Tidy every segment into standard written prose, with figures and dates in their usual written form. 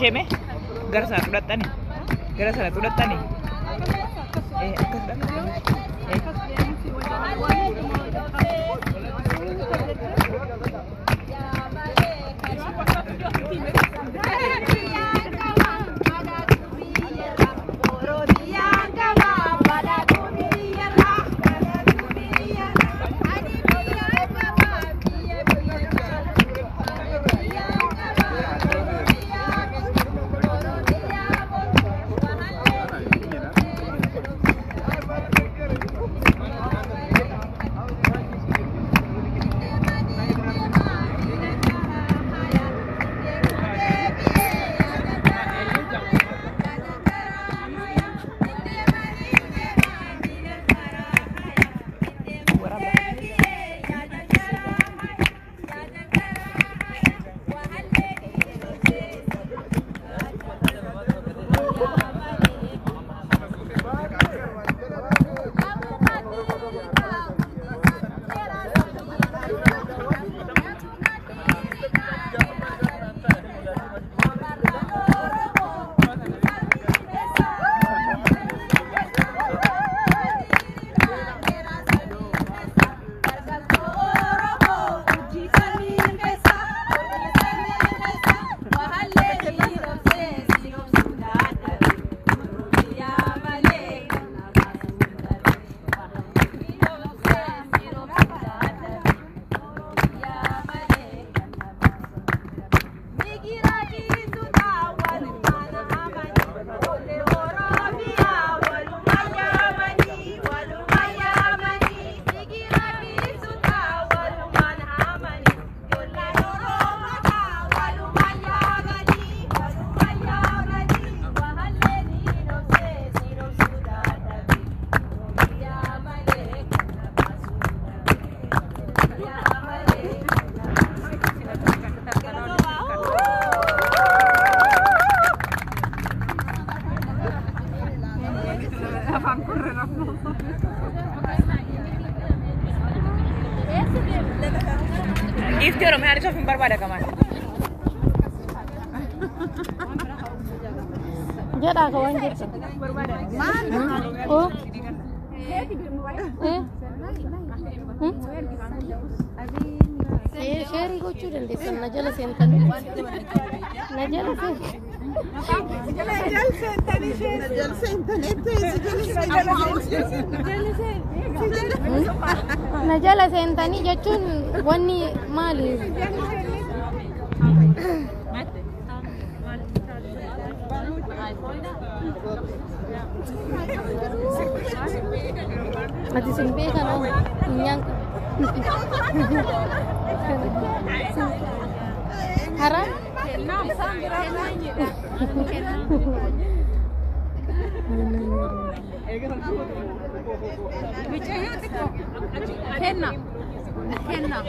Ishee mee gara sana fudhattani. Gara sana fudhattani. Akkas dha. Giiftii Oromiyaa harisuuf hin barbaada kamaan. Jedhaa ka waan jettu. Oo. Sheerii gochuu dandeessan na jala seentanii. Na jala seentanii. Na jala seentanii jechuun wanni maali? Ati sin beekan oo funyaan haram? Kenna. Kenna.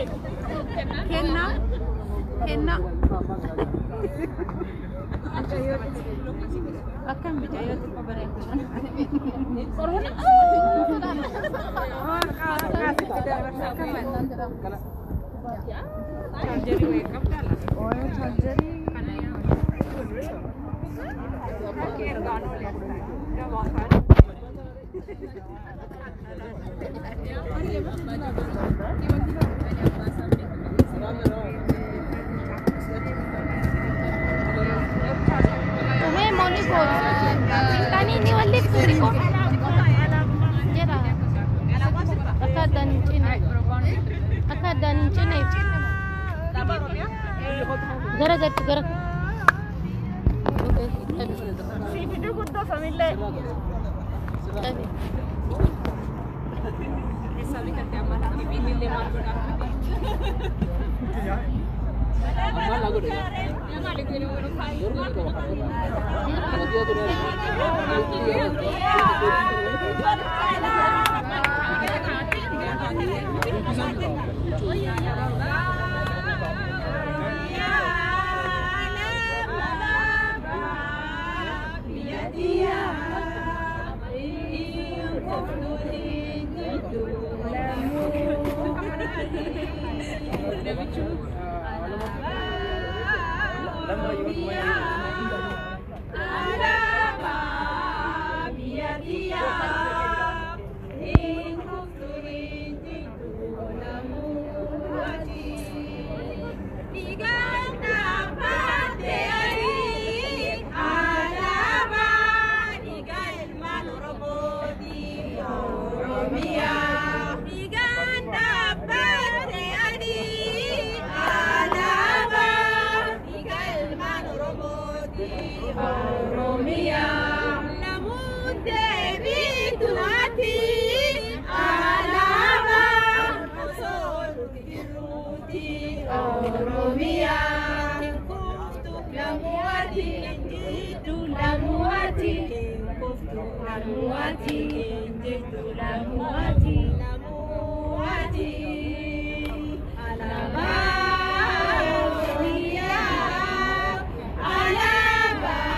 Kenna. Kenna. Akkam bicaayoo xiqqoo bareedu. Mee mooni gooti. Tani ni waliif xiqqoo. Jedha. Akka addaan hin cine. Akka addaan hin cineef. Gara gatti gara. Qabi. Lamuati, Injitu Lamuati, Lamuati, Alaabaa Oromiyaa, alaabaa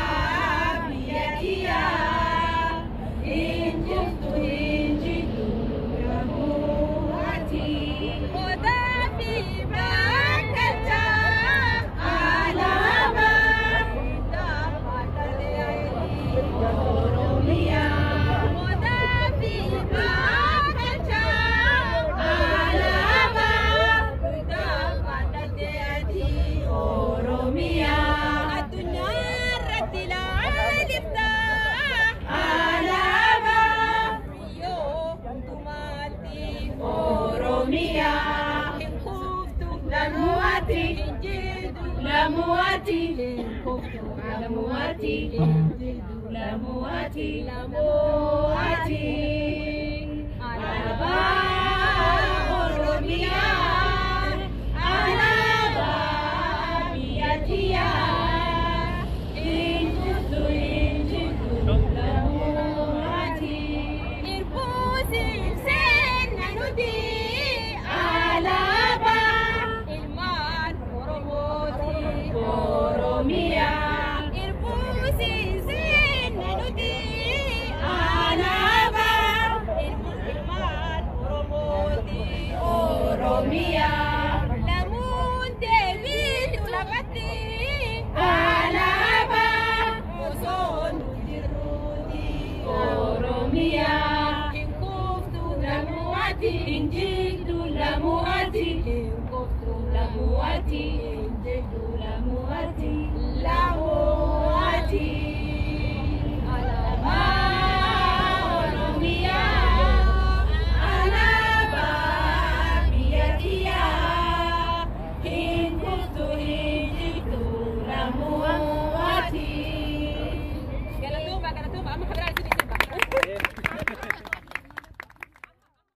biyya kiyyaa, Injiftu Injitu Lamuati. Odaa fi bakkachaa alaabaa Oromiyaa. Odaa fi bakkachaa alaabaa Oromiyaa. Addunyaa irratti ilaalifta alaabaa biyyoo hundumaatti Oromiyaa. Hin kuftu lamuwaati hin jiitu lamuwaati hin kuftu lamuwaati hin jiitu lamuwaati lamuwaati alaabaa Oromiyaa alaabaa biyya kiyyaa injiftu injiftu lamuwaati irbuusi seenna nuti alaabaa ilmaan Oromooti Oromiyaa irbuusi seenna nuti alaabaa ilmaan Oromooti Oromiyaa lamuun deebiitu lafatti alaabaa osoo nu jirruuti Oromiyaa hin kuftu lamuwaati hin jiitu lamuwaati hin kuftu lamuwaati